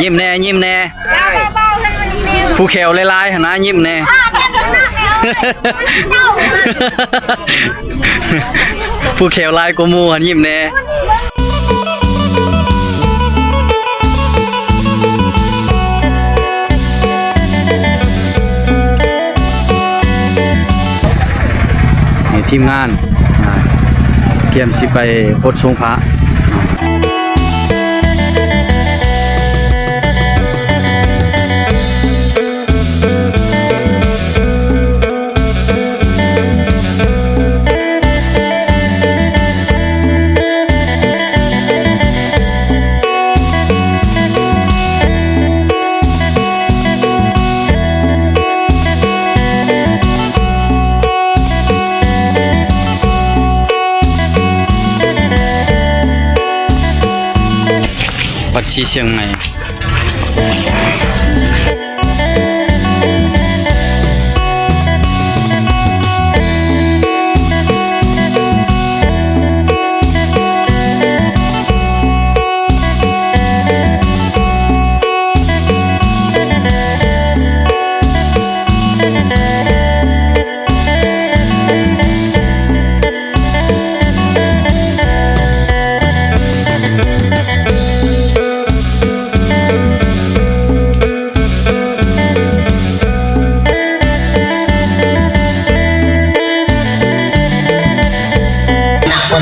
ຍິ້ມແດ່ ຍິ້ມແດ່. ຜູ້ແຂວຫຼາຍໆຫັ້ນນະ ຍິ້ມແດ່. ຜູ້ແຂວຫຼາຍກວ່າໝູ່ຫັ້ນ ຍິ້ມແດ່. ນີ້ທີມງານ ອ່າ ກຽມຊິໄປຫົດສົງພະ. ວັດສີຊຽງໃໝ່.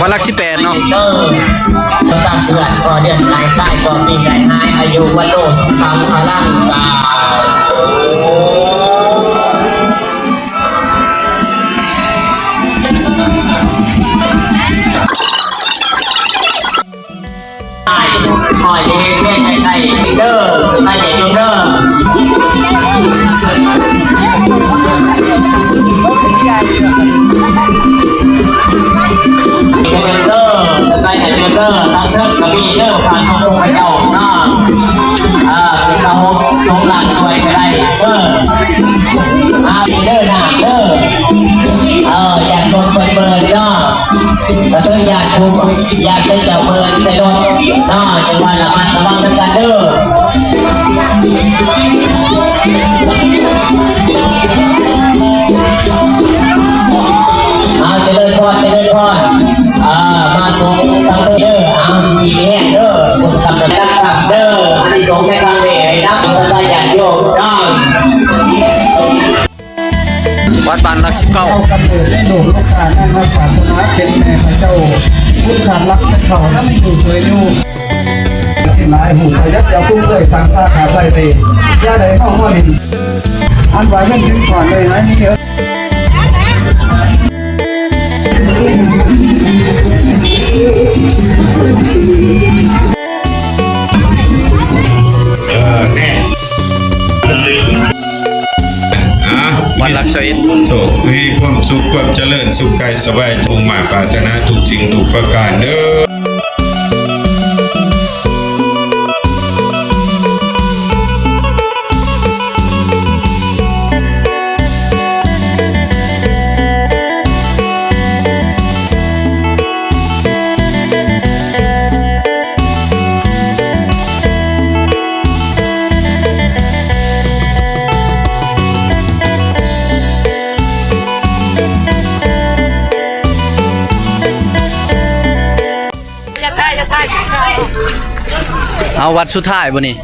ວັດຫຼັກສິບແປດເນາະ. ສຳລັບເດືອນກໍເດືອນກາຍ ກາຍກໍປີກາຍຫາຍ ອາຍຸວັນໂນສຸຂັງພະລັງ ສາທຸ. ຂໍໃຫ້ເຮັດວຽກໃຫ້ໄດ້ເດີ ໃຫ້ໃຫຍ່ຈົນເດີ ເດີ ໃຫ້ໃຫຍ່ຈົນເດີ. ທາງເທິງກໍມີເດີ ພານຂອງພະເຈົ້າເນາະ ເອີ ເປັນພະຫົມສົງຫຼານຊ່ວຍກໍໄດ້ເດີ ເອົາເດີນາງເດີ ເອີ ຢ່າກົດເປີດເປີດເນາະ. ກະເທີຍຍາດຜູ້ ຍາດເຈົ້າເມືອງໃສ່ລົດເນາະ ຈັ່ງວ່າລະມັດລະວັງນຳກັນເດີ. ເອົາ ຈະເລີນພອນ ຈະເລີນພອນ ອ່າ ມາສົງທາງເດີ ເອົາ ດີແຮງເດີ ສົງທຳນະກັນເດີ ອານິສົງໃນຄັ້ງນີ້ໃຫ້ນຳບັນດາຍາດໂຍມເນາະ. ວັດບ້ານຫຼັກສິບເກົ້າ ເຮົາກຳເນີດໃນໂລກໂລການັ້ນ ເຮົາປາດຖະໜາເປັນແມ່ພະເຈົ້າ ບຸດສານຫຼັກເປັນເຂົານຳຜູ້ຊ່ວຍຢູ່ ຫຼາຍຮູບພະຍັດຈະປຸງເລີຍ ສ້າງສາຂາໄວ້ເດ້ ຢ່າໄດ້ເຮົາມາຫຼິ້ນ ອັນວ່າເງິນເປັນກ້ອນເລີຍ ໃຫ້ມີເອີ ເອີ ແນ່. ອ່າ ວັນຫຼັກຊາວເອັດ ໂຊກມີຄວາມສຸກ ຄວາມຈະເລີນ ສຸກກາຍສະບາຍ ມຸ່ງມາດປາດຖະໜາທຸກສິ່ງທຸກປະການເດີ. ເອົາ ວັດສຸດທ້າຍບໍ່ນີ້?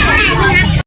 ເ